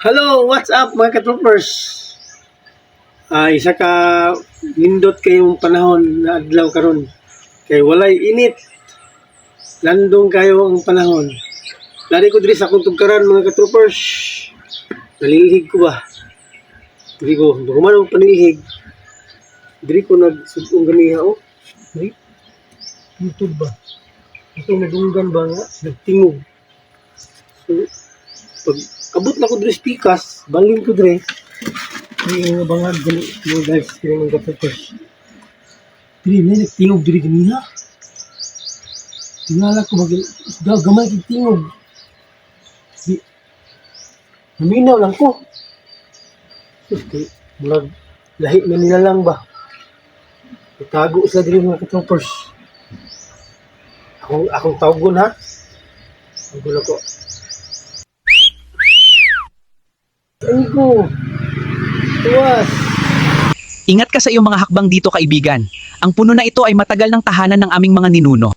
Hello, what's up, mga ka-troopers? Isa ka nindot kayong panahon na adlaw karon. Kay walay init. Landong kayo ang panahon. Lari ko diri sa akong tugkaran, mga ka-troopers. Nalilihig ko ba? Diri ko, human ang panilihig. Diri ko nagsugong ganiha oh. Diri. YouTube ba? Ito nadunggan ba nga? Nagtingog. So, pag abot na ko diri sa pikas, balin ko diri. Diri nga bangag gani mga guys, diri, mga ka-troopers. Diri na nagtingog diri ganiha. Tingala ko mag gamay kay tingog. Di naminaw lang ko. Sus, kay murag lahi na nila lang ba. Itago sila diri, mga ka-troopers. Akong tawgon ha. Ang ko. Ay ko. Tuwas. Ingat ka sa iyong mga hakbang dito, kaibigan. Ang puno na ito ay matagal ng tahanan ng aming mga ninuno.